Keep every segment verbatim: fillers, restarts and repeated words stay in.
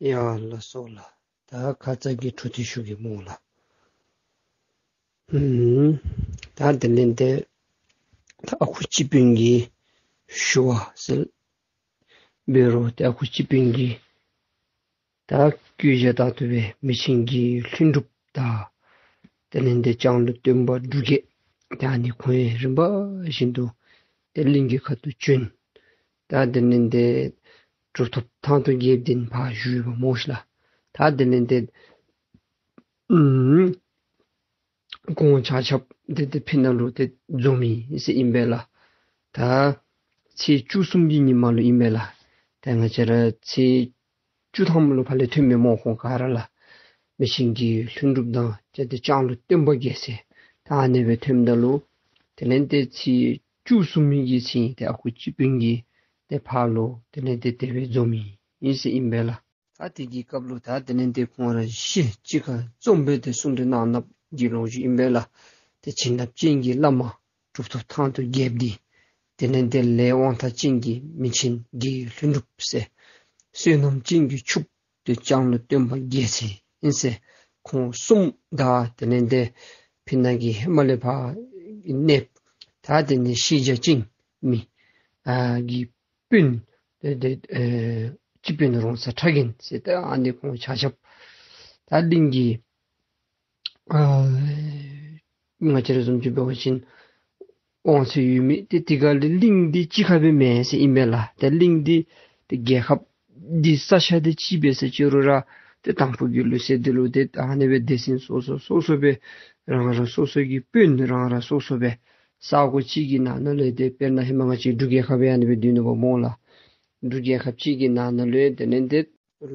ཡ་ལགས་སོ་ལགས། ད་ཁ་ཙ་གི་འཕྲོ་མཐུད་ཞུ་གེ་སྨོ་ལགས། ཨུམ། ད་དེ་ལས་ཏེ་ད་ཨ་ཁུ་སྤྱི་དཔོན་གྱི་ཞུ་བ་ཟེར་འབད་རུང་ཏེ་ཨ་ཁུ་སྤྱི་དཔོན་གྱི་ད་བཀོད་རྒྱ་ལྟར་དུ་སྦེ་མི་ཆེན་གྱི་ལྷུན་གྲུབ་དང་དེ་ལས་ཏེ་ལྕང་ལོ་སྟོན་པ་འབྲུག་རྒྱལ་ད་ཨ་ནི་ཁོང་ཡང་རིམ་པ་བཞིན་དུ་ཏེ་གླིང་གི་ཁ་ཐུག་བྱོན། ད་དེ་ལས་ཏེ་གྲུབ་ཐོབ་ཐང་སྟོང་རྒྱལཔོ་འདི་ནི་ཕར་བཞུགས་པ་སྨོ་ཤིག་ལགས། ད་དེ་ལས་ཏེ་ཨུམ་ཁོང་ཆ་ཁྱབ་ཏེ་ཏེ་ཕི་ན་ལུ་ཏེ་འཛོམས་ཡི་ཟེར་ཨིན་པས་ལགས། ད་ཚེས་བཅུ་གསུམ་གྱི་ཉིནམ་ལུ་ཨིན་པས་ལགས། ད་ང་བཅས་ར་ཚེས་བཅུ་ཐམ་ལུ་ཕར་ལས་ཐོནམ་མས་སྨོ་ཁོང་ག་ར་ལགས། མི་ཆེན་གྱི་ལྷུན་གྲུབ་དང་བཅས་ཏེ་ལྕང་ལོ་སྟོན་པ་རྒྱལ་ཟེར་ད་ཨ་ནི་སྦེ་ཐོནམ་ད་ལུ་དེ་ལས་ཏེ་ཚེས་བཅུ་གསུམ་གྱི་ཚེ་ཏེ་ཨ་ཁུ་སྤྱི་དཔོན་གྱི་ཏེ་ཕར་ལུ་དེ་ལས་ཏེ་དེ་སྦེ་འཛོམས་ཡི་ཟེར་ཨིན་པས་ལགས། ད་དེ་གི་སྐབས་ལུ་ད་དེ་ལས་ཏེ་ཁོང་ར་བཞི་གཅིག་ཁར་འཛོམས་སྦེ་ཏེ་གསུང་གྲོས་གནང་གནངམ་གི་ལོ་རྒྱུས་ཨིན་པས་ལགས། ཏེ་བྱིན་རླབས་ཅན་གྱི་བླ་མ་གྲུབ་ཐོབ་ཐང་སྟོང་རྒྱལཔོ་འདི་དེ་ལས་ཏེ་ལས་དབང་ཐང་ཅན་གྱི་མི་ཆེན་དགེ་བའི་ལྷུན་གྲུབ་ཟེར། བསོད་ནམས་ཅན་གྱི་ཕྱུགཔོ་ཏེ་ལྕང་ལོ་སྟོན་པ་རྒྱལ་མཚན་ཨིན་ཟེར། ཁོང་གསུམ་དང་དེ་ལས་ཏེ་ཕི་ན་གི་ཧེ་མ་ལས་ཕར་གནསཔོ་ད་དེ་ལས་ཤེས་བྱ་ཅན་མི་ཨ་གི་སྤུན་ཏེ་ཏེ་ཨེ་སྤྱི་དཔོན་རོང་ཚ་ཁྲ་རྒན་ཟེར་ད་ཨ་ནི་ཁོང་ཆ་ཁྱབ་ད་གླིང་གི་ཨ་ང་བཅས་ར་བཟུམ་ཅིག་འབད་བ་ཅིན་དབང་ཚད་ཡོད་མི་ཏེ་དེ་ག་ལས་གླིང་འདི་གཅིག་ཁར་སྦེ་མེན་ཟེར་ཨིན་པས་ལགས། ཏེ་གླིང་འདི་ཏེ་རྒྱལ་ཁབ་འདི་ས་ཆ་འདི་གཅིག་སྦེ་ཟེར་ཅི་རུང་ར་ཏེ་དང་ཕུ་གི་ལུགས་སྲོལ་འདི་ལུ་ཏེ་ཨ་ནི་སྦེ་སྡེ་ཚན་སོ་སོ་སོ་སོ་སྦེ་རང་རང་སོ་སོ་གི་དཔོན་རང་རང་སོ་སོ་སྦེ་ས་གོ་གཅིག་གི་ནང་ན་ལུ་ཏེ་དཔེར་ན་ཧེ་མ་ང་བཅས་འབྲུག་རྒྱལ་ཁབ་ཡང་ཨ་ནི་སྦེ་སྡོད་ནུག་པ་སྨོ་ལགས། འབྲུག་རྒྱལ་ཁབ་གཅིག་གི་ནང་ན་ལུ་དེ་ལས་ཏེ་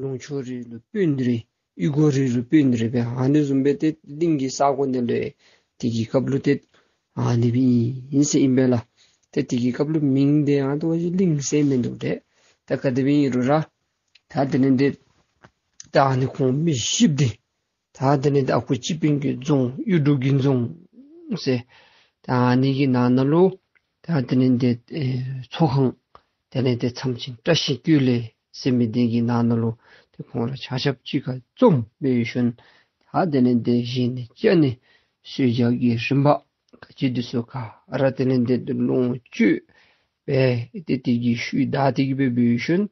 ལུང་ཕྱོགས་རེ་ལུ་དཔོན་རེ་གཡུས་སྒོ་རེ་ལུ་དཔོན་རེ་སྦེ་ཨ་ནི་བཟུམ་སྦེ་ཏེ་གླིང་གི་ས་གོ་ནང་ལུ་དེ་གི་སྐབས་ལུ་ཏེ་ཨ་ནི་སྦེ་ཨིན་ཟེར་ཨིན་པས་ལགས། ཏེ་དེ་གི་སྐབས་ལུ་མིང་འདི་ཡང་ཏེ་བ་ཅིན་གླིང་ཟེར་མིན་འདུག་ཏེ། ད་ག་དེ་སྦེ་ཨིན་རུང་ར་ད་དེ་ལས་ཏེ་ད་ཨ་ནི་ཁོང་མི་བཞི་པོ་འདི་ད་དེ་ལས་ཏེ་ཨ་ཁུ་སྤྱི་དཔོན་གྱི་རྫོང་གཡུ་འབྲུག་གི་རྫོང་ཟེར་ད་ཨ་ནི་གི་ནང་ན་ལུ་ད་དེ་ལས་ཏེ་ཨེ་ཚོགས་ཁང་དེ་ལས་ཏེ་མཚམས་སྤྲིན་བཀྲ་ཤིས་ཀུན་ལེགས་ཟེར་མི་འདི་གི་ནང་ན་ལུ་ཏེ་ཁོང་ར་ཆ་ཁྱབ་གཅིག་ཁར་འཛོམས་སྦེ་ཡོད་ཤུལ་ད་དེ་ལས་ཏེ་བཞེས་ནི་བཅའ་ནི་གསོལ་ཇ་གི་རིམ་པ་ག་ཅི་འདི་ཚུ་ག་ར་དེ་ལས་ཏེ་ལོངས་སྤྱོད་སྦེ་ཏེ་དེ་གི་ཤུལ་ད་དེ་གི་སྦེ་འབད་ཡོད་ཤུལ་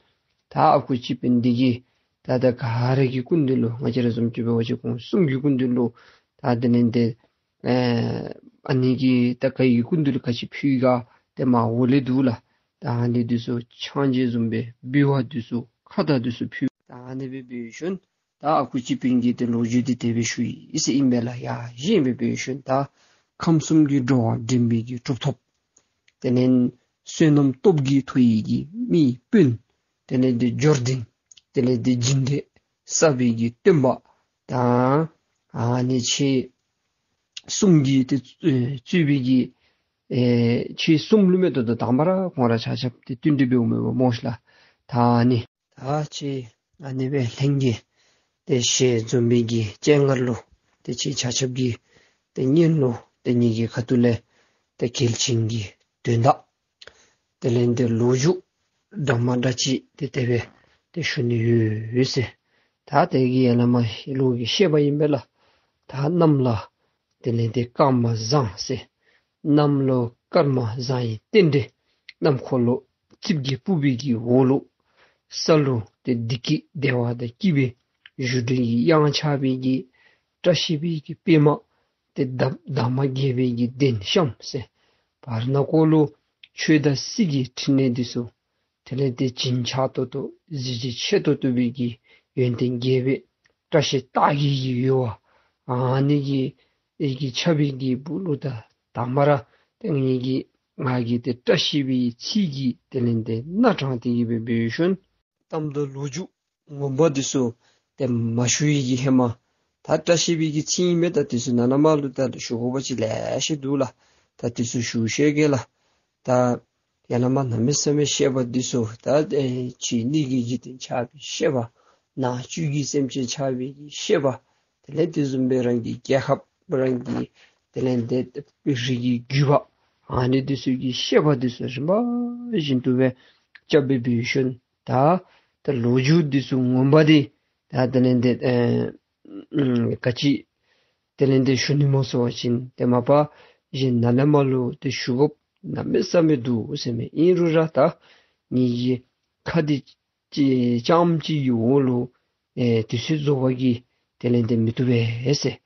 ད་ཨ་ཁུ་སྤྱི་དཔོན་འདི་གིས་ད་ད་ག་ར་གི་སྐུ་མདུན་ལུ་ང་བཅས་ར་བཟུམ་ཅིག་འབད་བ་ཅིན་ཁོང་གསུམ་གྱི་སྐུ་མདུན་ལུ་ད་དེ་ལས་ཏེ་ཨེ་ཨ་ནི་གི་ད་ག་གི་སྐུ་མདུན་ལུ་ག་ཅི་ཕུལ་ག་ཏེ་མ་འོ་ལེ་འདུག་ལགས། ད་ཨ་ནི་འདི་ཚུ་ཕྱག་མཇལ་བཟུམ་སྦེ་འབུལ་བ་འདི་ཚུ་ཁ་དར་འདི་ཚུ་ཕུལ། ད་ཨ་ནི་སྦེ་འབད་ཡོད་ཤུལ་ད་ཨ་ཁུ་སྤྱི་དཔོན་གྱིས་ཏེ་ལོ་རྒྱུས་འདི་དེ་སྦེ་ཞུ་ཡི་ཟེར་ཨིན་པས་ལགས། ཡ་གཞན་སྦེ་འབད་ཡོད་ཤུལ་ད་ཁམས་གསུམ་གྱི་འགྲོ་བ་འདྲེན་པའི་གི་གྲུབ་ཐོབ་དེ་ལས་བསོད་ནམས་སྟོབས་ཀྱིས་མཐོ་བའི་གི་མི་དཔོན་དེ་ལས་ཏེ་འབྱོར་ལྡན་དེ་ལས་ཏེ་སྦྱིན་འབྲས་བསགས་པའི་གི་སྟོན་པ་དང་ཨ་ནི་ཆེ་གསུམ་གྱིས་ཏེ་ཨེ་གཙོས་པའི་གི་ཨེ་ཆེ་གསུམ་ལུ་མེད་དོ་དོ་དང་པ་ར་ཁོང་ར་ཆ་ཁྱབ་ཏེ་བསྟུན་གྲོས་འབདཝ་མས་པ་སྨོ་ཤིག་ལགས། ད་ཨ་ནི་ད་ཆེ་ཨ་ནི་སྦེ་ལྷན་རྒྱས་ཏེ་ཞལ་འཛོམས་པའི་གི་སྤྱན་སྔར་ལུ་ཏེ་ཁྱེད་ཆ་ཁྱབ་ཀྱི་ཏེ་སྙན་ལུ་ཏེ་ངེ་གི་ཁ་ཐུག་ལས་ཏེ་གལ་ཆེན་གྱི་དོན་དག་དེ་ལས་ཏེ་ལོ་རྒྱུས་འདྲ་མ་འདྲ་ཅིག་ཏེ་དེ་སྦེ་ཏེ་ཞུ་ནི་ཡོད་ཟེར། ད་དེ་གི་ཡ་ལ་མ་ལུ་གི་བཤད་པ་ཨིན་པས་ལགས། ད་གནམ་ལ་དེ་ལས་ཏེ་སྐར་མ་བཟང་ཟེར། གནམ་ལུ་སྐར་མ་བཟང་ཡི་རྟེན་འབྲེལ་གནམ་འཁོར་ལུ་རྩིབས་ཀྱི་སྤུབས་པའི་གི་འོག་ལུ་ས་ལུ་ཏེ་བདེ་སྐྱིད་བདེ་བ་དང་སྐྱིད་པའི་བཞུགས་གྲལ་གྱི་གཡང་ཆགས་པའི་གི་བཀྲ་ཤིས་པའི་གི་པདྨ་ཏེ་འདབ་འདབ་མ་རྒྱས་པའི་གི་གདན་བཤམས་ཟེར། བར་ན་ཀོ་ལུ་ཆོས་དང་སྲིད་ཀྱི་ཕྲིན་ལས་འདི་ཚུ་དེ་ལས་ཏེ་བྱིན་ཆགས་ཏོག་ཏོ་གཟི་བརྗིད་ཆེ་ཏོག་ཏོ་སྦེ་གི་ཡོན་ཏན་རྒྱས་པའི་བཀྲ་ཤིས་རྟགས་བརྒྱད་ཀྱི་ཡུལ་བ་ཨ་ནི་གི་ཨེ་གི་ཆགས་པའི་གི་སྦུག་ལུ་ད་དང་པ་ར་ཏེ་ངེ་གི་ང་གིས་ཏེ་བཀྲ་ཤིས་པའི་ཚིག་གི་དེ་ལས་ཏེ་སྣ་དྲངས་ཏེ་གི་སྦེ་འབད་ཡོད་ཤུལ་གཏམ་དང་ལོ་རྒྱུས་ངོ་མ་འདི་ཚུ་ཏེ་མ་ཞུ་བའི་གི་ཧེ་མ་ད་བཀྲ་ཤིས་པའི་གི་ཚིག་ཨིན་མས། ད་འདི་ཚུ་ནང་ན་མ་ལུ་ད་ཞུ་དགོ་པ་ཅིག་ལེ་ཤ་འདུག་ལགས། ད་འདི་ཚུ་ཞུ་ཤེས་གེ་ལགས། ད་ཡ་ལ་མ་གནམ་མེད་ས་མེད་བཤད་པ་འདི་ཚུ་ད་ཨེ་ཕྱི་སྣོད་ཀྱི་འཇིག་རྟེན་ཆགས་པའི་བཤད་པ་ནང་བཅུད་ཀྱི་སེམས་ཅན་ཆགས་པའི་གི་བཤད་པ་དེ་ལས་དེ་བཟུམ་སྦེ་རང་གི་རྒྱལ་ཁབ་རང་གི་དེ་ལས་ཏེ་རིགས་ཀྱི་རྒྱུད་པ་ཨ་ནི་འདི་ཚུ་གི་བཤད་པ་འདི་ཚུ་རིམ་པ་བཞིན་དུ་སྦེ་རྐྱབ་སྦེ་འབད་ཡོད་ཤུལ་ད་ད་ལོ་རྒྱུས་འདི་ཚུ་ངོ་མ་འདི་ ད་དེ་ལས་ཏེ་ཨེ་ཨམ་ག་ཅི་དེ་ལས་ཏེ་ཞུ་ནི་སྨོ་ཟེར་བ་ཅིན་ཏེ་མ་པ་གཞན་ནཱ་ལས་མར་ལུ་ཏེ་ཞུ་དགོཔ་གནམ་མེད་ས་མེད་འདུག་ཟེར་མས། ཨིན་རུང་ར་ད་ངེ་གི་ཁ་འདི་ཅི་རྐྱངམ་ཅིག་གི་འོག་ལུ་ཨེ་དུས་ཚོད་རྫོགས་པ་གིས་དེ་ལས་ཏེ་མི་བཏུབ་པས་ཟེར།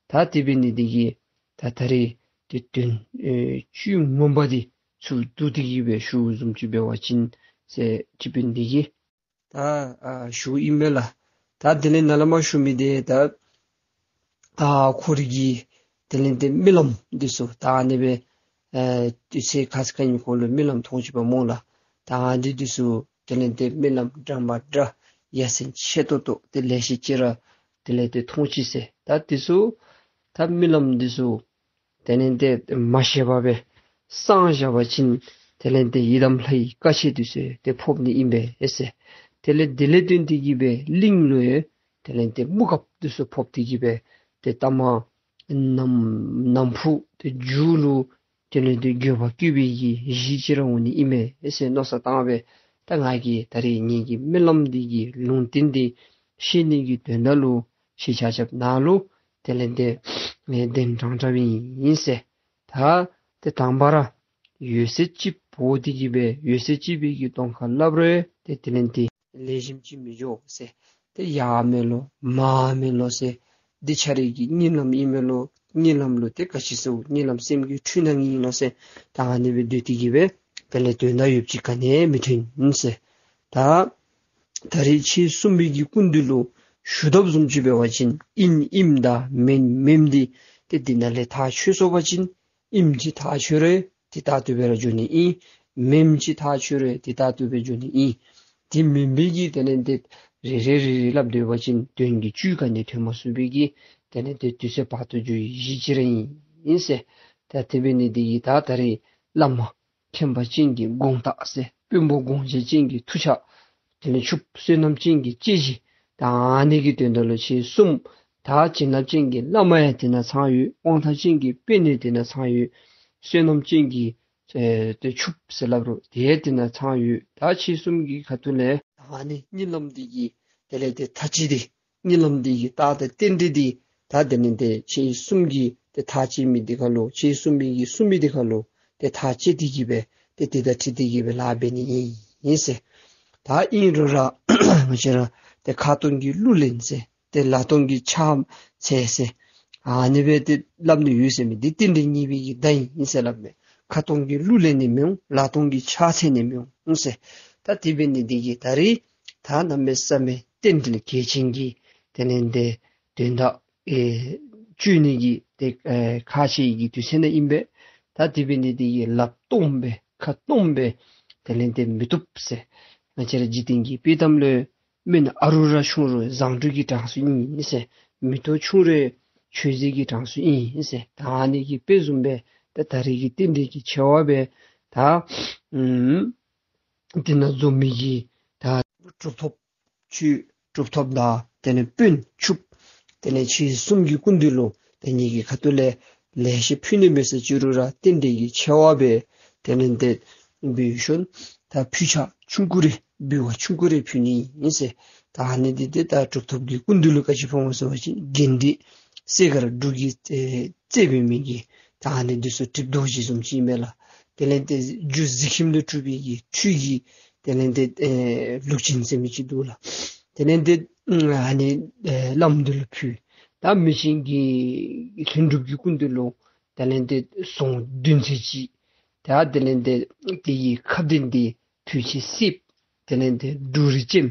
ད་དེ་འབད་ནི་འདི་གིས་ད་ད་རེས་ཏེ་དོན་ཨེ་བཅུད་ངོ་མ་འདི་ཚུར་བསྡུ་སྟེ་གི་སྦེ་ཞུཝ་བཟུམ་ཅིག་འབད་བ་ཅིན་ཟེར་ཅིག་འབད་ནི་འདི་གིས་ད་ཨ་ཞུཝ་ཨིན་མས་ལགས། ད་དེ་ལས་ནཱ་ལས་མར་ཞུ་མི་འདི་ད་ཨ་ཁོ་རའི་གི་དེ་ལས་ཏེ་རྨི་ལམ་འདི་ཚུ་ད་ཨ་ནི་སྦེ་ཨེ་དུས་ཚོད་ཁ་ཙ་ཁ་ཉིནམ་ཁོ་ལུ་རྨི་ལམ་མཐོང་ཅི་པ་སྨོ་ལགས། ད་ཨ་ནི་འདི་ཚུ་དེ་ལས་ཏེ་རྨི་ལམ་འདྲ་མ་འདྲ་ཡ་མཚན་ཆེ་ཏོག་ཏོ་ཏེ་ལེ་ཤ་ཅིག་ར་དེ་ལས་ཏེ་མཐོང་ཅི་ཟེར། ད་འདི་ཚུ་ད་རྨི་ལམ་འདི་ཚུ་དེ་ལས་ཏེ་མ་ཤེས་པར་སྦེ་གསང་བཞག་པ་ཅིན་དེ་ལས་ཏེ་ཡི་དམ་ལྷའི་བཀའ་ཆད་འདི་ཚུ་ཏེ་ཕོག་ནི་ཨིན་པས་ཟེར། དེ་ལས་དེ་ལས་བརྟེན་ཏེ་གི་སྦེ་གླིང་ལུ་ཡང་དེ་ལས་ཏེ་དམུ་གབ་འདི་ཚུ་ཕོག་སྟེ་གི་སྦེ་ཏེ་ལྟ་མ་ནམ་ནམ་ཕུགས་ཏེ་མཇུག་ལུ་དེ་ལས་ཏེ་འགྱོད་པ་སྐྱེ་བའི་གི་གཞི་ཅིག་ར་འོང་ནི་ཨིན་མས་ཟེར་མནོ་བསམ་བཏང་སྦེ་ད་ང་གིས་ད་རེས་ངེ་གི་རྨི་ལམ་འདི་གི་ལུང་བསྟན་འདི་ཤེས་ནི་གི་དོན་དག་ལུ་ཁྱེད་ཆ་ཁྱབ་ནཱ་ལུ་དེ་ལས་ཏེ་ཨེ་གདན་དྲངས་དྲངསམ་ཨིན་ཟེར། ད་ཏེ་དང་པ་ར་ཡོད་ཚད་ཅིག་འབོ་སྟེ་གི་སྦེ་ཡོད་ཚད་ཅིག་སྦེ་གི་གདོང་ཁར་སླབ་རུང་ཏེ་དེ་ལས་ཏེ་ལེགས་ཤོམ་ཅིག་མི་འགྱོ་ཟེར། ཏེ་ཡར་མེད་ལོ་མར་མེད་ལོ་ཟེར། འདི་ཁྱོད་རའི་གི་གཉིད་ལམ་ཨིན་མས་ལོ། གཉིད་ལམ་ལུ་ཏེ་ག་ཅི་ཟེར་གཉིད་ལམ་སེམས་ཀྱི་འཁྲུལ་སྣང་ཨིན་ལོ་ཟེར། ད་ཨ་ནི་སྦེ་སྡོད་དེ་གི་སྦེ་དེ་ལས་དོན་དག་ཡོདཔ་ཅིག་ག་ནི་ཡང་མི་ཐོན་ཟེར། ད་ད་རེས་ཁྱེད་གསུམ་པའི་གི་སྐུ་མདུན་ལུ་ཞུ་དོ་བཟུམ་ཅིག་འབད་བ་ཅིན་ཨིན་ཨིནམ་དང་མེན་མེནམ་འདི་ཏེ་འདི་ནང་ལས་ཐག་ཆོད་སོང་པ་ཅིན་ཨིནམ་ཅིག་ཐག་ཆོད་རུང་དེ་ལྟར་དུ་སྦེ་ར་འགྱོ་ནི་ཨིན། མེནམ་ཅིག་ཐག་ཆོད་རུང་དེ་ལྟར་དུ་སྦེ་འགྱོ་ནི་ཨིན། དེ་མེན་པའི་གི་དེ་ལས་ཏེ་རེ་རེ་རེ་རེ་སླབ་སྡོད་པ་ཅིན་དོན་གྱི་བཅུད་ག་ནི་ཐོན་མ་ཚུགས་པའི་གི་དེ་ལས་ཏེ་དུས་ཚོད་བར་དུ་འགྱོ་བའི་གཞི་ཅིག་ར་ཨིན་ཟེར། ད་དེ་འབད་ནི་འདི་གིས་ད་ད་རེས་བླ་མ་མཁྱེན་པ་ཅན་གྱི་དགོངས་རྟགས་ཟེར་དཔོན་པོ་དགོངས་བཞེད་ཅན་གྱི་ཐུགས་ཆགས། དེ་ལས་ཕྱུགཔོ་བསོད་ནམས་ཅན་གྱི་དཔྱད་གཞི། ད་ཨ་ནི་གི་དོན་དག་ལུ་ཁྱེད་གསུམ་ད་བྱིན་རླབས་ཅན་གྱི་བླ་མ་ཡང་དེ་ནང་ཚང་ཡོད། དབང་ཐང་ཅན་གྱི་དཔོན་ཡང་དེ་ནང་ཚང་ཡོད། བསོད་ནམས་ཅན་གྱི་ཨེ་ཏེ་ཕྱུགཔོ་ཟེར་སླབ་རུང་དེ་ཡང་དེ་ནང་ཚང་ཡོད། ད་ཁྱེད་གསུམ་གྱི་ཁ་ཐུག་ལས་ད་ཨ་ནི་གཉིད་ལམ་འདི་གི་དེ་ལས་ཏེ་མཐའ་དཔྱད་འདི་གཉིད་ལམ་འདི་གི་རྟགས་དང་རྟེན་འབྲེལ་འདི་ད་དེ་ལས་ཏེ་ཁྱེད་གསུམ་གྱིས་ཏེ་ཐག་བཅད་མི་འདི་ཁར་ལུ་ཁྱེད་གསུམ་པའི་གི་གསུང་མི་འདི་ཁར་ལུ་ཏེ་ཐག་བཅད་དེ་གི་སྦེ་ཏེ་དེ་དང་འཁྲིལ་ཏེ་གི་སྦེ་ལཱ་འབད་ནི་ཨིན་ཟེར། ད་ཨིན་རུང་ར་ང་བཅས་ར་ཏེ་ཁ་སྟོང་གི་གླུ་ལེན་ཟེར་ཏེ་ལག་སྟོང་གི་ཕྱག་འཚལ་ཟེར་ཨ་ནི་སྦེ་ཏེ་སླབ་ནི་ཡོད་ཟེར་མི་འདི་རྟེན་འབྲེལ་གཉིས་པའི་གི་བརྡ་ཨིན་ཟེར་སླབ་མས། ཁ་སྟོང་གི་གླུ་ལེན་ནི་མི་འོང་། ལག་སྟོང་གི་ཕྱག་འཚལ་ནི་མི་འོང་ཟེར། ད་དེ་འབད་ནི་འདི་གིས་ད་རེས་ད་གནམ་མེད་ས་མེད་རྟེན་འབྲེལ་གལ་ཆེན་གྱི་དེ་ལས་ཏེ་དོན་དག་ཨེ་བཅུད་ནི་གི་ཏེ་ཨེ་ཁག་ཆེ་བའི་གི་དུས་ཚོད་ནང་ཨིན་པས། ད་དེ་འབད་ནི་འདི་གིས་ལགཔ་སྟོངམ་སྦེ་ཁ་སྟོངམ་སྦེ་དེ་ལས་ཏེ་མི་བཏུབ་ཟེར། ང་བཅས་ར་འཇིག་རྟེན་གྱི་དཔྱེ་གཏམ་ལུ་སྨན་ཨ་རུ་ར་ཆུང་རུང་བཟང་དྲུག་གི་གྲངས་སུ་ཨིན་ཟེར། མེ་ཏོག་ཆུང་རུང་མཆོད་རྫས་ཀྱི་གྲངས་སུ་ཨིན་ཟེར། ད་ཨ་ནི་གི་དཔེ་བཟུམ་སྦེ་ད་ད་རེས་ཀྱི་རྟེན་འབྲེལ་གྱི་ཆེ་བ་སྦེ་ད་ཨམ་དེ་ནང་འཛོམས་མི་གི་ད་གྲུབ་ཐོབ་ཆོས་གྲུབ་ཐོབ་དང་དེ་ལས་དཔོན་ཕྱུགཔོ་དེ་ལས་ཁྱེད་གསུམ་གྱི་སྐུ་མདུན་ལུ་ཏེ་ངེ་གི་ཁ་ཐུག་ལས་ལེ་ཤ་ཕུལ་ནི་མེད་ཟེར་ཅི་རུང་ར་རྟེན་འབྲེལ་གྱི་ཆེ་བ་སྦེ་དེ་ལས་ཏེ་འབད་ཞིནམ་ད་ཕུལ་ཕྱག་ཆུང་ཀུ་རེ་འབུལ་བ་ཆུང་ཀུ་རེ་ཕུལ་ནི་ཨིན་ཟེར། ད་ཨ་ནི་འདི་ཏེ་ད་གྲུབ་ཐོབ་ཀྱི་སྐུ་མདུན་ལུ་ག་ཅི་ཕུལ་འོང་ཟེར་བ་ཅིན་གཎྜི་གསས་མཁར་འབྲུག་གི་ཨེ་རྩེ་འབད་མི་གི་ད་ཨ་ནི་འདི་ཚུ་གྲིབ་རྡོ་རྗེ་བཟུམ་ཅིག་མས་ལགས། དེ་ལས་ཏེ་རྒྱུ་གཟི་ཁྱིམ་ལས་གྲུབ་པའི་གི་ཁྲུས་ཀྱི་དེ་ལས་ཏེ་ཨེ་ལུག་ཅན་ཟེར་མི་ཅིག་འདུག་ལགས། དེ་ལས་ཏེ་ཨ་ནི་ཨེ་བླམ་འདི་ལུ་ཕུལ། ད་མི་ཆེན་གྱི་ལྷུན་གྲུབ་ཀྱི་སྐུ་མདུན་ལུ་དེ་ལས་ཏེ་ཟོང་བདུན་ཚད་ཅིག། ད་དེ་ལས་ཏེ་དེ་གི་ཁ་གདན་འདི་ཕུལ་ཅི། སྲིབ། དེ་ལས་ཏེ་འབྲུ་རིགས་ཅན་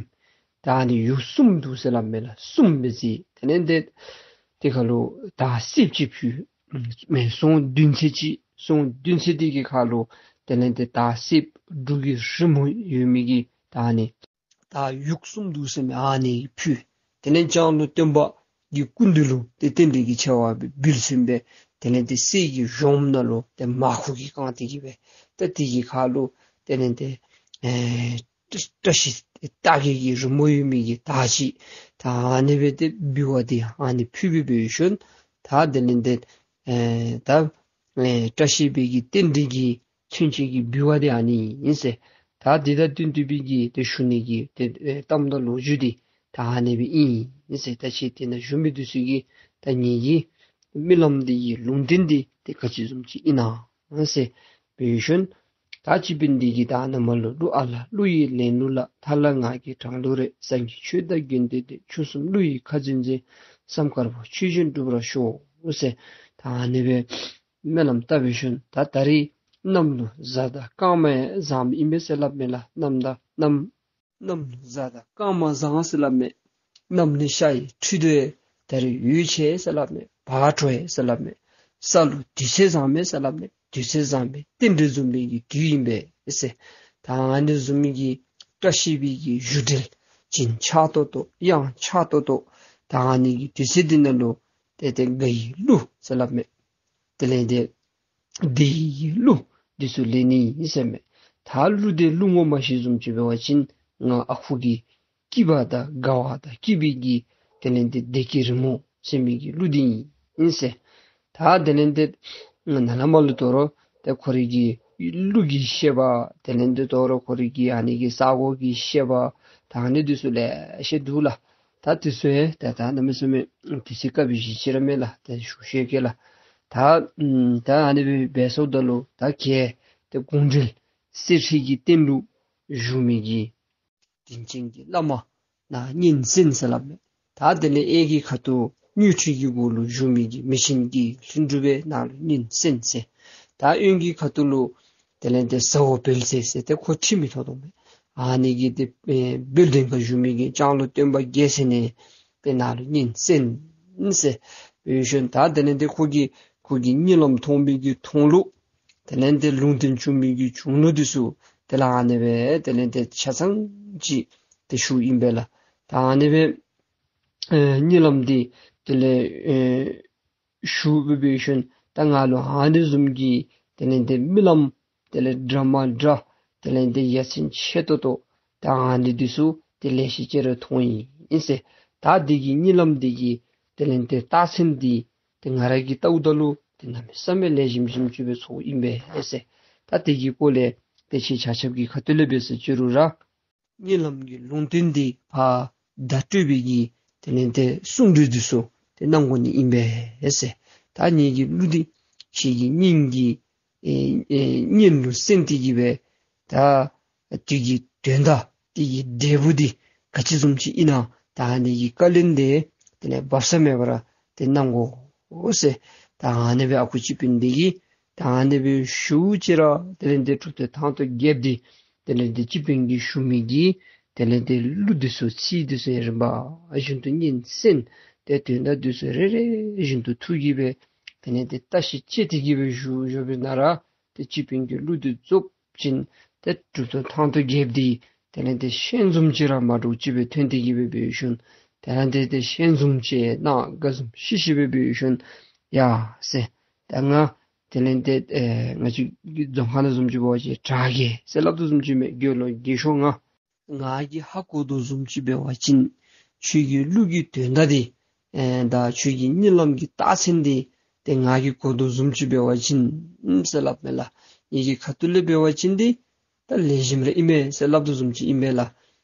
ད་ཨ་ནི་ཡུག་གསུམ་འདུག་ཟེར་སླབ་མས་ལགས། གསུམ་སྦེ་རྩིས། དེ་ལས་ཏེ་དེ་ཁར་ལུ་དར་སྲིབ་ཅིག་ཕུལ། མེན་ཟོང་བདུན་ཚད་ཅིག། ཟོང་བདུན་ཚད་འདི་གི་ཁར་ལུ་དེ་ལས་ཏེ་དར་སྲིབ་འབྲུ་གི་རི་མོ་ཡོད་མི་གི་ད་ཨ་ནི་དར་ཡུག་གསུམ་འདུག་ཟེར་མི་ཨ་ནི་ཕུལ། དེ་ལས་ལྕང་ལོ་སྟོན་པ་གི་སྐུ་མདུན་ལུ་ཏེ་རྟེན་འབྲེལ་གྱི་ཆེ་བ་སྦེ་འབུལ་ཚུགསཔ་སྦེ་དེ་ལས་ཏེ་གསེར་གྱི་གཞོངམ་ནང་ལུ་ཏེ་མར་ཁུ་གིས་བཀང་སྟེ་གི་སྦེ་ད་དེ་གི་ཁར་ལུ་དེ་ལས་ཏེ་ཨེ་བཀྲ་ཤིས་རྟགས་བརྒྱད་ཀྱི་རི་མོ་ཡོད་མི་གི་དར་ཅིག་ད་ཨ་ནི་སྦེ་ཏེ་འབུལ་བ་འདི་ཨ་ནི་ཕུལ་སྦེ་འབད་ཞིནམ་ད་དེ་ལས་ཏེ་ཨེ་ད་ཨེ་བཀྲ་ཤིས་པའི་གི་རྟེན་འབྲེལ་གྱི་མཚོན་བྱེད་ཀྱི་འབུལ་བ་འདི་ཨ་ནི་ཨིན་ཟེར། ད་འདི་དང་བསྟུན་ཏེ་སྦེ་གི་ཏེ་ཞུ་ནི་གི་ཏེ་ཨེ་གཏམ་དང་ལོ་རྒྱུས་འདི་ ད་ཨ་ནི་སྦེ་ཨིན་ཟེར། ད་ཁྱེད་དེ་ནང་བཞུགས་མི་འདི་ཚུ་གིས་ད་ངེ་གི་རྨི་ལམ་འདི་གི་ལུང་བསྟན་འདི་ཏེ་ག་ཅི་བཟུམ་ཅིག་ཨིན་ན་ཟེར་འབད་ཞིནམ་ད་སྤྱི་དཔོན་འདི་གིས་ད་ནཱ་མར་ལུ་གླུ་ཨ་ལ་གླུ་ཡི་ལེན་ལུགས་ལ། ཐ་ལ་ངག་གི་གྲང་ལུགས་རེད། སངས་རྒྱས་ཆོས་དང་དགེ་འདུན་ཏེ། ཆོས་གསུམ་གླུ་ཡི་ཁ་འཛིན་མཛད། བསམ་དཀར་པོ་ཆོས་བཞིན་འགྲུབ་པར་ཤོག་ཟེར། ད་ཨ་ནི་སྦེ་སྨོན་ལམ་བཏབ་པའི་ཤུལ་ད་ད་རིས་གནམ་ལུ་གཟའ་དང་སྐར་མ་ཡང་བཟང་ཨིན་པས་ཟེར་སླབ་མས་ལགས། གནམ་དང་གནམ་གནམ་ལུ་གཟའ་དང་སྐར་མ་བཟང་ཟེར་སླབ་མས། གནམ་ནི་ཤར་ཡི་ཁྲི་འདུག་ཡེ། ད་རིས་འོད་ཆེ་ཟེར་སླབ་མས། བག་དྲོ་ཡི་ཟེར་སླབ་མས། ས་ལུ་དུས་ཚོད་བཟང་མས་ཟེར་སླབ་མས། དུས་ཚོད་བཟང་མས། རྟེན་འབྲེལ་འཛོམས་པའི་གི་དུས་ཨིན་པས་ཟེར། ད་ཨ་ནི་བཟུམ་མའི་གི་བཀྲ་ཤིས་པའི་གི་བཞུགས་གྲལ་བྱིན་ཆགས་ཏོག་ཏོ་གཡང་ཆགས་ཏོག་ཏོ་ད་ཨ་ནི་གི་དུས་ཚོད་འདི་ནང་ལུ་ཏེ་ཏེ་དགའ་བའི་གླུ་ཟེར་སླབ་མས། དེ་ལས་ཏེ་བདེ་བའི་གླུ་འདི་ཚུ་ལེན་ནི་ཨིན་ཟེར་མས། ད་གླུ་འདི་གླུ་ངོ་མ་ཤེས་བཟུམ་ཅིག་འབད་བ་ཅིན་ང་ཨ་ཁུ་གི་སྐྱིད་པ་དང་དགའ་བ་དང་སྐྱིད་པའི་གི་དེ་ལས་ཏེ་བདེ་སྐྱིད་རིང་མོ་ཟེར་མི་གི་གླུ་འདི་ཨིན་ཟེར། ད་དེ་ལས་ཏེ་ནཱ་ལས་མར་ལུ་དོ་རུང་ཏེ་ཁོ་རའི་གི་གླུ་གི་བཤད་པ་དེ་ལས་ཏེ་དོ་རུང་ཁོ་རའི་གི་ཨ་ནི་གི་ས་གོ་གི་བཤད་པ་ད་ཨ་ནི་འདི་ཚུ་ལེ་ཤ་འདུག་ལགས། ད་འདི་ཚུ་ཡང་ད་ད་གནམ་མེད་ས་མེད་དུས་ཚོད་སྐབས་བཞི་ཅིག་ར་མེད་ལགས། ད་ཞུ་ཤེས་གེ་ལགས། ད་ད་ཨ་ནི་སྦེ་འབད་སོངམ་ད་ལུ་ད་གལ་ཏེ་དགོངས་འགྲེལ་གསེར་ཁྲི་གི་སྟེང་ལུ་བཞུགས་མི་གི་དྲིན་ཅན་གྱི་བླ་མ་ནཱ་སྙན་གསན་ཟེར་སླབ་མས། ད་དེ་ལས་གཡས་ཀྱི་ཁ་ཐུག་མཆོག་ཁྲི་གི་གུ་ལུ་བཞུགས་མི་གི་མི་ཆེན་གྱི་ལྷུན་གྲུབ་པའི་ནཱ་ལུ་སྙན་གསན་ཟེར། ད་གཡོན་གྱི་ཁ་ཐུག་ལུ་དེ་ལས་ཏེ་ཟ་འོག་བལ་ཟེར་ཟེར་ཏེ་ཁོ་ཁྲི་མི་ཐོབ་དོ་མས། ཨ་ནི་གི་ཏེ་ཨེ་དཔལ་ལྡན་ཁ་བཞུགས་མི་གི་ལྕང་ལོ་སྟོན་པ་རྒྱལ་མཚན་ནི་ཏེ་ནཱ་ལུ་སྙན་གསན་ཟེར་འབད་ཞིནམ་ད་དེ་ལས་ཏེ་ཁོ་གི་ཁོ་གི་གཉིད་ལམ་མཐོང་མི་གི་མཐོང་ལུགས་དེ་ལས་ཏེ་ལུང་བསྟན་བྱུང་མི་གི་བྱུང་ལུགས་འདི་ཚུ་དེ་ལས་ཨ་ནི་སྦེ་དེ་ལས་ཏེ་ཆ་ཚང་ཅིག་ཏེ་ཞུཝ་ཨིན་པས་ལགས། ད་ཨ་ནི་སྦེ་ཨེ་གཉིད་ལམ་འདི་དེ་ལས་ཨེ་ཞུ་འབད་ཞིནམ་ད་ང་ལུ་ཨ་ནི་བཟུམ་གྱི་དེ་ལས་ཏེ་རྨི་ལམ་དེ་ལས་འདྲ་མ་འདྲ་དེ་ལས་ཏེ་ཡ་མཚན་ཆེ་ཏོག་ཏོ་ད་ཨ་ནི་འདི་ཚུ་ཏེ་ལེ་ཤ་ཅིག་ར་མཐོང་ཡི་ཨིན་ཟེར། ད་འདི་གི་གཉིད་ལམ་འདི་གི་དེ་ལས་ཏེ་རྟགས་མཚན་འདི་ཏེ་ང་ར་གིས་བལྟཝ་ད་ལུ་ཏེ་གནམ་མེད་ས་མེད་ལེགས་ཤོམ་ཤོམ་ཅིག་སྦེ་ཚོརཝ་ཨིན་པས་ཟེར། ད་དེ་གི་སྐོར་ལས་ཏེ་ཁྱེད་ཆ་ཁྱབ་ཀྱི་ཁ་ཐུག་ལས་འབད་ཟེར་ཅི་རུང་ར་གཉིད་ལམ་གྱི་ལུང་བསྟན་འདི་ཕར་བརྡ་སྤྲོད་པའི་གི་དེ་ལས་ཏེ་གསུང་གྲོས་འདི་ཚུ་ཏེ་གནང་དགོ་ནི་ཨིན་པས་ཟེར། ད་ངེ་གི་གླུ་འདི་ཁྱེད་ཀྱི་སྙན་གྱི་ཨེ་ཨེ་སྙན་ལུ་གསན་ཏེ་གི་སྦེ་ད་དེ་གི་དོན་དག་དེ་གི་འབྲས་བུ་འདི་ག་ཅི་བཟུམ་ཅིག་ཨིན་ན་ད་ཨ་ནི་གི་བཀའ་ལན་འདི་དེ་ལས་སྦ་གསང་མེད་པར་ཏེ་གནང་དགོ་ཟེར། ད་ཨ་ནི་སྦེ་ཨ་ཁུ་སྤྱི་དཔོན་འདི་གིས་ད་ཨ་ནི་སྦེ་ཞུཝ་ཅིག་ར་དེ་ལས་ཏེ་གྲུབ་ཐོབ་ཐང་སྟོང་རྒྱལཔོ་འདི་དེ་ལས་ཏེ་སྤྱི་དཔོན་གྱིས་ཞུ་མི་གི་དེ་ལས་ཏེ་གླུ་འདི་ཚུ་ཚིག་འདི་ཚུ་ཡང་རིམ་པ་བཞིན་དུ་སྙན་གསན་ཏེ་དོན་དག་འདི་ཚུ་རེ་རེ་བཞིན་དུ་ཐུགས་ཀྱིས་སྦེ་དེ་ལས་ཏེ་བརྟག་ཞིབ་དཔྱད་དེ་གི་སྦེ་ཞུ་ཞུ་བའི་ནང་ར་ཏེ་སྤྱི་དཔོན་གྱིས་གླུ་འདི་རྫོགས་ཞིནམ་ཏེ་གྲུབ་ཐོབ་ཐང་སྟོང་རྒྱལཔོ་འདི་དེ་ལས་ཏེ་ཞལ་འཛུམ་ཅིག་ར་མ་འདྲཝ་ཅིག་སྦེ་ཐོན་ཏེ་གི་སྦེ་འབད་ཞིནམ་དེ་ལས་ཏེ་ཏེ་ཞལ་འཛུམ་ཅིག་གནང་དགའ་འཛུམ་ཤིག་ཤིག་སྦེ་འབད་ཞིནམ་ཡ་ཟེར། ད་ང་དེ་ལས་ཏེ་ཨེ་ང་བཅས་ཀྱི་རྫོང་ཁ་ནང་བཟུམ་ཅིག་འབད་བ་ཅིན་དྲག་གེ་ཟེར་སླབ་དོ་བཟུམ་ཅིག་མས། དགེ་སློང་རྒས་ཤོས་ང་ང་གིས་ཧ་གོ་དོ་བཟུམ་ཅིག་འབད་བ་ཅིན་ཁྱོད་ཀྱི་གླུ་གི་དོན་དག་འདི་ཨེ་ད་ཁྱོད་ཀྱི་གཉིད་ལམ་གྱི་རྟགས་མཚན་འདི་ཏེ་ང་གིས་གོ་དོ་བཟུམ་ཅིག་འབད་བ་ཅིན་ཨུམ་ཟེར་སླབ་མས་ལགས། ངེ་གི་ཁ་ཐུག་ལས་འབད་བ་ཅིན་འདི་ད་ལེགས་ཤོམ་ར་ཨིན་མས་ཟེར་སླབ་དོ་བཟུམ་ཅིག་ཨིན་པས་ལགས།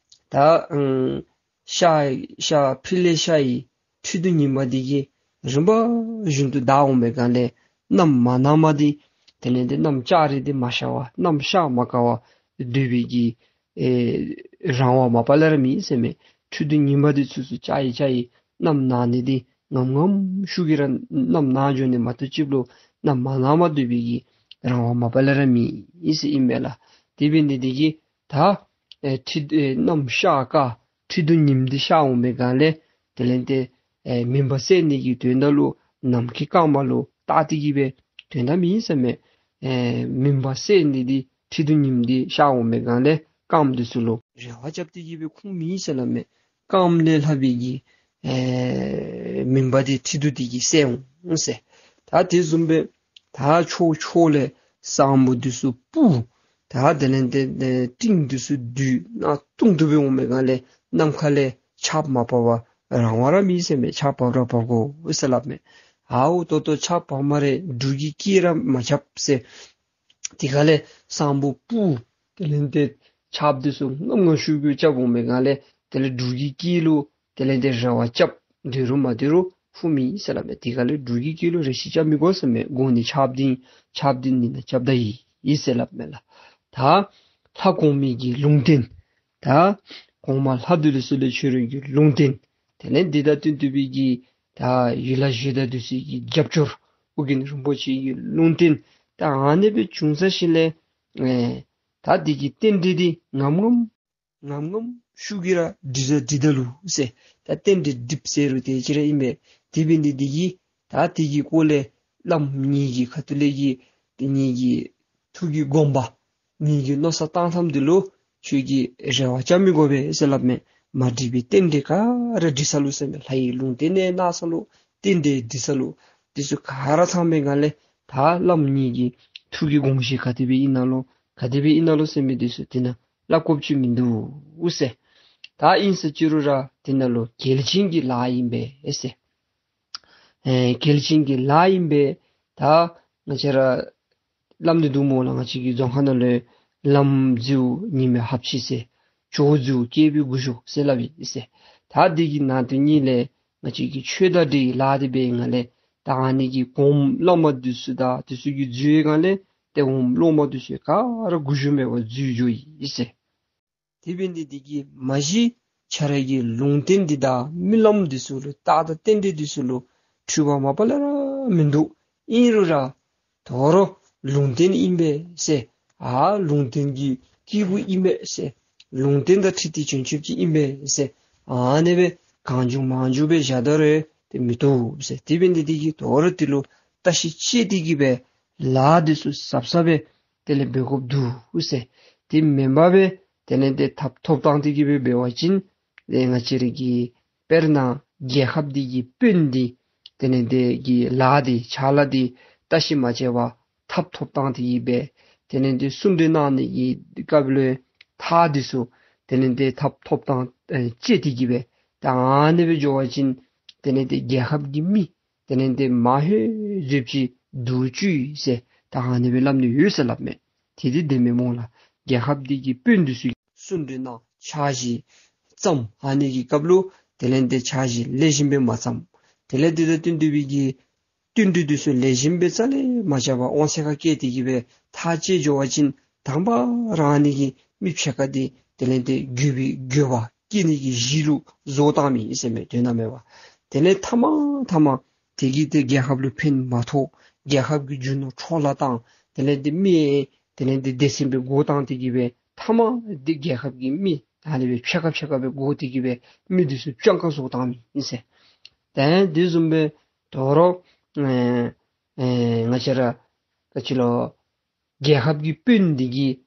ད་ཨུམ་ཤར་ཤར་ཕྱོགས་ལས་ཤར་ཡི་ཁྲི་གདུགས་ཉི་མ་འདི་གིས་རིམ་པ་བཞིན་དུ་དར་འོང་པའི་སྒང་ལས་གནམ་མ་གནམ་མ་འདི་དེ་ལས་ཏེ་གནམ་ལྕགས་རི་འདི་མ་ཤར་བར་གནམ་ཤར་མ་དཀར་བར་སྡོད་པའི་གི་ཨེ་རང་དབང་མ་པ་ལས་ར་མེད་ཟེར་མས། ཁྲི་གདུགས་ཉི་མ་འདི་ཚུར་ཚུར་ལྕགས་ཡི་ལྕགས་ཡི་གནམ་ནང་ནི་འདི་ངམ་ངམ་ཤུགས་ཀྱིས་ར་གནམ་ནང་འགྱོ་ནི་མ་གཏོགས་ཅིག་ལུ་གནམ་མ་གནམ་མ་སྡོད་པའི་གི་རང་དབང་མ་པ་ལས་ར་མེད་ཟེར་ཨིན་མས་ལགས། དེ་འབད་ནི་འདི་གིས་ད་ཨེ་ཁྲི་ཨེ་གནམ་ཤར་དཀར་ཁྲི་གདུགས་ཉིམ་འདི་ཤར་འོང་པའི་སྒང་ལས་དེ་ལས་ཏེ་ཨེ་མུན་པ་སེལ་ནི་གི་དོན་དག་ལུ་ནམ་མཁའི་སྐར་མ་ལུ་བལྟ་སྟེ་གི་སྦེ་དོན་དག་མེད་ཟེར་མས། ཨེ་མུན་པ་སེལ་ནི་འདི་ཁྲི་གདུགས་ཉིམ་འདི་ཤར་འོང་པའི་སྒང་ལས་སྐརམ་འདི་ཚུ་ལུ་རེ་བ་རྐྱབ་སྟེ་གི་སྦེ་ཁུངས་མེད་ཟེར་སླབ་མས། སྐརམ་ལས་ལྷག་པའི་གི་ཨེ་མུན་པ་འདི་ཁྲི་གདུགས་འདི་གིས་སེལ་འོང་ཟེར། ད་དེ་བཟུམ་སྦེ་ད་ཕྱོགས་ཕྱོགས་ལས་ས་སྨུག་འདི་ཚུ་སྤུབས། ད་དེ་ལས་ཏེ་ཏེ་སྤྲིན་འདི་ཚུ་རྡུལ་སྣ་ཐུང་ཐུང་སྦེ་འོང་པའི་སྒང་ལས་ནམ་མཁའ་ལས་ཆརཔ་མ་བབས་པར་རང་དབང་ར་མེད་ཟེར་མས། ཆརཔ་བབས་ར་བབས་དགོ་ཟེར་སླབ་མས། ཨའུ་ད་ལྟོ་ཆརཔ་བབས་སྨ་རེ། འབྲུག་གི་སྐད་ར་མ་རྐྱབ་ཟེར། དེ་ཁ་ལས་ས་སྨུག་སྤུབས། དེ་ལས་ཏེ་ཆརཔ་འདི་ཚུ་ངམ་ངམ་ཤུགས་ཀྱིས་རྐྱབ་འོང་པའི་སྒང་ལས་དེ་ལས་འབྲུག་གི་སྐད་ལུ་ དེ་ལས་དེ་རེ་བ་རྐྱབ། འདོད་རུང་མ་འདོད་རུང་ཕུལ་མི་ཨིན་ཟེར་སླབ་མས། དེ་ག་ལས་འབྲུག་གི་སྐད་ལུ་རེ་ཞིག་རྐྱབ་མི་དགོ་ཟེར་མས། དགོ་ནི་ཆགས་པ་འདི་ཨིན། ཆགས་པ་འདི་ནི་ན་རྐྱབ་ད་ཡི་ཨིན་ཟེར་སླབ་མས་ལགས། ད་ལྷ་གོང་མའི་གི་ལུང་བསྟན། ད་གོང་མ་ལྷ་འདི་ལུ་སུ་ལས་ཆོས་རིན་གྱི་ལུང་བསྟན། དེ་ལས་འདི་དང་བསྟུན་ཏེ་སྦེ་གི་ད་ཡུལ་ལྷ་གཞི་བདག་འདི་ཚུ་གི་རྒྱབ་སྐྱོར། ཨོ་རྒྱན་རིན་པོ་ཆེ་གི་ལུང་བསྟན། ད་ཨ་ནི་སྦེ་བྱུང་ས་ཞིནམ་ལས་ཨེ་ད་འདི་གི་རྟེན་འབྲེལ་འདི་ངམ་ངམ་ངམ་ངམ་ཤུགས་ཀྱིས་ར་འགྲིག་ད་འགྲིག་ད་ལོ་ཟེར། ད་རྟེན་འབྲེལ་འགྲིག་ཟེར་རུང་དེ་ཅིག་ར་ཨིན་པས། དེ་འབད་ནི་འདི་གིས་ད་དེ་གི་སྐོར་ལས་བླམ་ངེ་གི་ཁ་ཐུག་ལས་ཀྱི་དེ་ངེ་གི་ཐུགས་ཀྱི་དགོངས་པ་ངེ་གི་མནོ་བསམ་བཏང་ཐངས་འདི་ལུ་ཁྱོད་ཀྱིས་རེ་བ་རྐྱབ་མི་དགོ་པས་ཟེར་སླབ་མས། མ་འགྲིག་པའི་རྟེན་འབྲེལ་ག་ར་འགྲིག་ས་ལོ་ཟེར་མས། ལྷ་ཡི་ལུང་བསྟན་ནི་གནང་ས་ལོ། རྟེན་འབྲེལ་འགྲིག་ས་ལོ། དེ་ཚུ་ག་ར་ཚང་པའི་སྒང་ལས་ད་བླམ་ངེ་གི་ཐུགས་ཀྱི་དགོངས་བཞེད་ག་དེ་སྦེ་ཨིན་ན་ལོ། ག་དེ་སྦེ་ཨིན་ན་ལོ་ཟེར་མི་དེ་ཚུ་དེ་ནང་སླབ་དགོཔ་ཅིག་མིན་འདུག་ཟེར། ད་ཨིན་ཟེར་ཅི་རུང་ར་དེ་ནང་ལུ་གལ་ཆེན་གྱི་ལཱ་ཨིན་པས་ཟེར། ཨེ་གལ་ཆེན་གྱི་ལཱ་ཨིན་པས། ད་ང་བཅས་ར་སླབ་ནི་འདུག་སྨོ་ལགས། ང་བཅས་ཀྱི་རྫོང་ཁ་ནང་ལུ་བླམ་རྫིའུ་ཉི་མའི་ཧབ་ཆི་ཟེར། ཇོ་རྫིའུ་སྐྱེས་བུའི་སྐུ་ཞབས་ཟེར་སླབ་ཨིན་ཟེར། ད་འདི་གི་ནང་དོན་ཉིད་ལས་ང་བཅས་ཀྱི་ཆོས་དང་འབྲེལ་བའི་ལཱ་འདི་འབད་བའི་སྒང་ལས་ད་ཨ་ནི་གི་གོངམ་བླ་མ་འདི་ཚུ་དང་འདི་ཚུ་གིས་འཛོལ་བའི་སྒང་ལས་ཏེ་འོངམ་སློབ་མ་འདི་ཚུ་ག་ར་སྐུ་ཞབས་མེད་པར་འཛོལ་འགྱོཝ་ཨིན་ཟེར། དེ་འབད་ནི་འདི་གིས་མ་གཞི་ཁྱོད་ར་གི་ལུང་བསྟན་འདི་དང་རྨི་ལམ་འདི་ཚུ་ལུ་རྟགས་དང་རྟེན་འབྲེལ་འདི་ཚུ་ལུ་འཁྲུལ་པ་མ་པ་ལས་ར་མིན་འདུག། ཨིན་རུང་ར་དོ་རུང་ལུང་བསྟན་ཨིན་པས་ཟེར། ཨ་ལུང་བསྟན་གྱི་སྐྱེས་བུ་ཨིན་པས་ཟེར། ལུང་བསྟན་དང་འཁྲིལ་ཏེ་བྱོན་བྱོནམ་ཅིག་ཨིན་པས་ཟེར། ཨ་ནི་སྦེ་གང་བྱུང་མང་བྱུང་སྦེ་བཞག་ད་རུང་ཏེ་མི་བཏུབ་ཟེར། དེ་འབད་ནི་འདི་གིས་དོ་རུང་འདི་ལུ་བརྟག་ཞིབ་དཔྱད་དེ་གི་སྦེ་ལཱ་འདི་ཚུ་ཟབ་ཟབ་སྦེ་དེ་ལས་འབད་དགོཔ་འདུག་ཟེར། དེ་མེན་པར་སྦེ་དེ་ལས་ཏེ་ཐབ་ཐོབ་ཐངས་དེ་གི་སྦེ་འབད་བ་ཅིན་ཏེ་ང་བཅས་ར་གི་དཔེར་ན་རྒྱལ་ཁབ་འདི་གི་དཔོན་འདི་དེ་ལས་ཏེ་གི་ལཱ་འདི་ཕྱག་ལཱ་འདི་བརྟག་ཞིབ་མ་དཔྱད་པར་ཐབ་ཐོབ་ཐངས་དེ་གི་སྦེ་དེ་ལས་ཏེ་གསུང་གྲོས་གནང་ནི་གི་སྐབས་ལུ་ཐག་འདི་ཚུ་དེ་ལས་ཏེ་ཐབ་ཐོབ་ཐངས་ཨེ་དཔྱད་དེ་གི་སྦེ་ད་ཨ་ནི་སྦེ་འགྱོ་བ་ཅིན་དེ་ལས་ཏེ་རྒྱལ་ཁབ་ཀྱི་མི་དེ་ལས་ཏེ་མ་ཧེ་བཟུམ་ཅིག་སྡུག་བཅུག་ཟེར་ད་ཨ་ནི་སྦེ་སླབ་ནི་ཡོད་ཟེར་སླབ་མས། དེ་འདི་བདེན་མས་སྨོ་ལགས། རྒྱལ་ཁབ་འདི་གི་དཔོན་འདི་ཚུ་གསུང་གྲོས་གནང་ཕྱག་བཞེས་བརྩམ་ཨ་ནི་གི་སྐབས་ལུ་དེ་ལས་ཏེ་ཕྱག་བཞེས་ལེགས་ཤོམ་སྦེ་མ་བརྩམ། དེ་ལས་དེ་དང་བསྟུན་ཏེ་སྦེ་གི་བསྟུན་གྲོས་འདི་ཚུ་ལེགས་ཤོམ་སྦེ་རྩ་ལས་མ་རྐྱབ་པར་དབང་ཚད་ཁར་བཀལ་ཏེ་གི་སྦེ་ཐག་བཅད་འགྱོ་བ་ཅིན་དང་པ་ར་ཨ་ནི་གིས་མི་ཕྱེད་ཀ་འདི་དེ་ལས་ཏེ་འགྱོད་པའི་འགྱོད་པ་སྐྱེ་ནི་གི་གཞི་ལུ་བཟོ་བཏང་མི་ཨིན་ཟེར་མས། དོན་དག་མེད་པ། དེ་ལས་མཐའ་མ་མཐའ་མ་དེ་གིས་ཏེ་རྒྱལ་ཁབ་ལུ་ཕན་མ་ཐོགས། རྒྱལ་ཁབ་ཀྱི་རྒྱུ་ནོར་འཕྲོ་བརླག་བཏང་། དེ་ལས་ཏེ་མི་དེ་ལས་ཏེ་སྡེ་ཚན་སྦེ་བགོ་བཏང་སྟེ་གི་སྦེ་མཐའ་མ་འདི་རྒྱལ་ཁབ་ཀྱི་མི་ཨ་ནི་སྦེ་ཕྱེད་ཀ་ཕྱེད་ཀ་སྦེ་བགོ་སྟེ་གི་སྦེ་མི་འདི་ཚུ་སྤྱང་ཀ་བཟོ་བཏང་མི་ཨིན་ཟེར། ཏེ་དེ་བཟུམ་སྦེ་དོ་རུང་ཨེ་ཨེ་ང་བཅས་ར་ག་ཅི་ལོ་རྒྱལ་ཁབ་ཀྱི་དཔོན་འདི་གིས་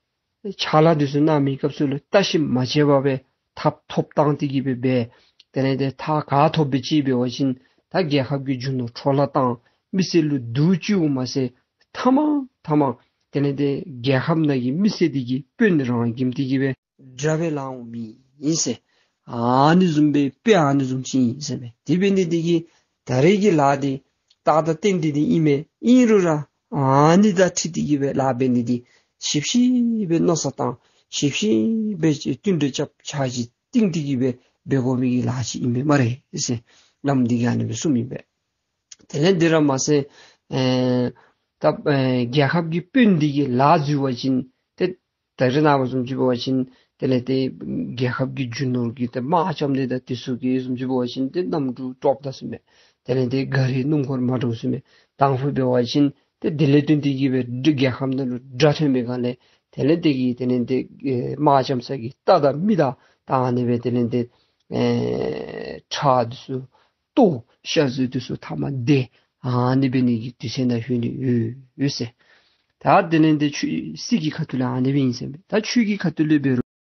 ཕྱག་ལཱ་འདི་ཚུ་གནང་མི་སྐབས་སུ་ལུ་བརྟག་ཞིབ་མ་དཔྱད་པར་སྦེ་ཐབ་ཐོབ་བཏང་སྟེ་གི་སྦེ་འབད། དེ་ལས་ཏེ་ཐག་ག་ཐོབ་སྦེ་ཅིག་འབད་བ་ཅིན་ད་རྒྱལ་ཁབ་ཀྱི་རྒྱུ་ནོར་འཕྲོ་བརླག་བཏང་། མི་སེར་ལུ་སྡུག་བཅུག་མ་ཚད་མཐའ་མ་མཐའ་མ་དེ་ལས་ཏེ་རྒྱལ་ཁབ་ནང་གི་མི་སེར་འདི་གིས་དཔོན་རང་གིས་དེ་གི་སྦེ་དགྲ་སྦེ་ལངས་འོང་མི་ཨིན་ཟེར། ཨ་ནི་བཟུམ་སྦེ་དཔེ་ཨ་ནི་བཟུམ་ཅིག་ཨིན་ཟེར་མས། དེ་འབད་ནི་འདི་གིས་ད་རེས་ཀྱི་ལཱ་འདི་རྟགས་དང་རྟེན་འབྲེལ་འདི་ཨིན་མས། ཨིན་རུང་ར་ཨ་ནི་དང་འཁྲིལ་ཏེ་གི་སྦེ་ལཱ་འབད་ནི་འདི་ཞིབ་ཞིབ་སྦེ་མནོ་བསམ་བཏང་། ཞིབ་ཞིབ་སྦེ་བསྟུན་གྲོས་རྐྱབ་ཕྱག་བཞེས་བཏིང་སྟེ་གི་སྦེ་འབད་དགོ་མི་གི་ལཱ་ཅིག་ཨིན་པས་སྨ་རེ་ཟེར་བླམ་འདི་གིས་ཨ་ནི་སྦེ་གསུངམ་ཨིན་པས། དེ་ལས་འདི་ར་མ་ཚད་ཨེ་ད་ཨེ་རྒྱལ་ཁབ་ཀྱི་དཔོན་འདི་གིས་ལཱ་འཛོལ་བ་ཅིན་ཏེ་ད་རེས་ནངས་པ་བཟུམ་ཅིག་འབད་བ་ཅིན་དེ་ལས་ཏེ་རྒྱལ་ཁབ་ཀྱི་རྒྱུ་ནོར་གྱི་ཏེ་དམག་རྐྱབ་ནི་དང་དེ་ཚུ་གི་བཟུམ་ཅིག་འབད་བ་ཅིན་ཏེ་གནམ་གྲུ་དཀྲོག་ད་ཟེར་མས། དེ་ལས་ཏེ་ག་རི་སྣུམ་འཁོར་མ་འདྲཝ་ཟེར་མས། དང་ཕུ་འབད་བ་ཅིན་ཏེ་དེ་ལས་བརྟེན་ཏེ་གི་སྦེ་རྒྱལ་ཁབ་ནང་ལུ་དགྲ་ཐོན་པའི་སྒང་ལས་དེ་ལས་ཏེ་གི་དེ་ལས་ཏེ་ཨེ་དམག་རྐྱབ་ས་གི་རྟ་དང་མི་དང་ད་ཨ་ནི་སྦེ་དེ་ལས་ཏེ་ཨེ་ཁྲག་འདི་ཚུ་ལྟོ་ཤ་ཟོས་འདི་ཚུ་མཐའ་མ་འདེད། ཨ་ནི་འབད་ནི་གི་དུས་ཚོད་ནང་ལྷོད་ནི་ཡོད་ཡོད་ཟེར། ད་དེ་ལས་ཏེ་ཆོས་སྲིད་ཀྱི་ཁ་ཐུག་ལས་ཨ་ནི་སྦེ་ཨིན་ཟེར་མས། ད་ཆོས་ཀྱི་ཁ་ཐུག་ལས་འབད་རུང་